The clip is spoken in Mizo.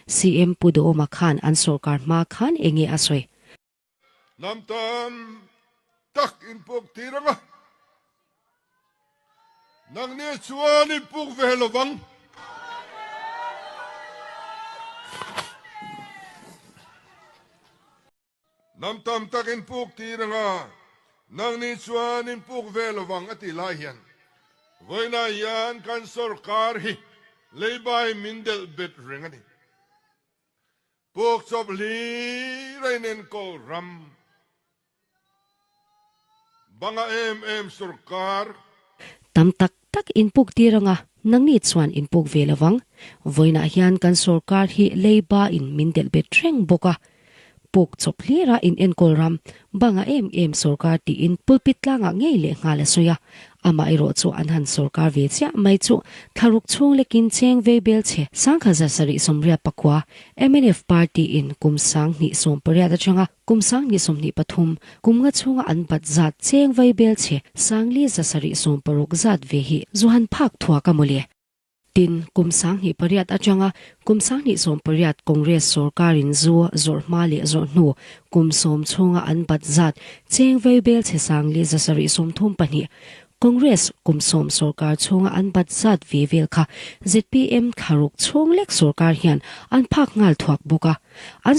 CM Pu Duhawma khan an sorkar hma khan enge a sawi? Hnam tam tak in puk tir ang a, nangni chuan in puk ve lo vang. Hnam tam tak in puk tir ang a, nangni chuan in puk ve lo vang a ti lai hian vawiinah hian kan sorkar hi leibai min delh bet reng a ni. Puk chawp hlir a inenkawl ram banga em em sorkar. Tam tak tak inpuk tir anga nangni chuan inpuk ve lovang. Vawiinah hian kan sorkar hi leiba in min delh bet reng bawk a. Puk chawp hlira inenkawl ram banga em em sorkar tiin pulpit tlangah ngei leh nghal a sawi a. Amaherawh chu an han sorkar ve chiah mai chu thlaruk chhung lekin cheng vei bel chhe 1784 mnf party in kum 2018 atanga kum 2023 kum nga chhunga an bat zat cheng vei bel chhe 5160 zat ve hi zu han phak thuak a mawle. Tin, kum 28 atanga kum 2018 Congress sorkarin zu zawrh hma leh zawrh hnu kum sawm chhunga an bat zat cheng vei bel chhe 5732 Congress kum sawm sorkar chhunga an bat zat ve vel kha zpm thlaruk chhung lek sorkar hian an phak nghal thuak bawk a. An.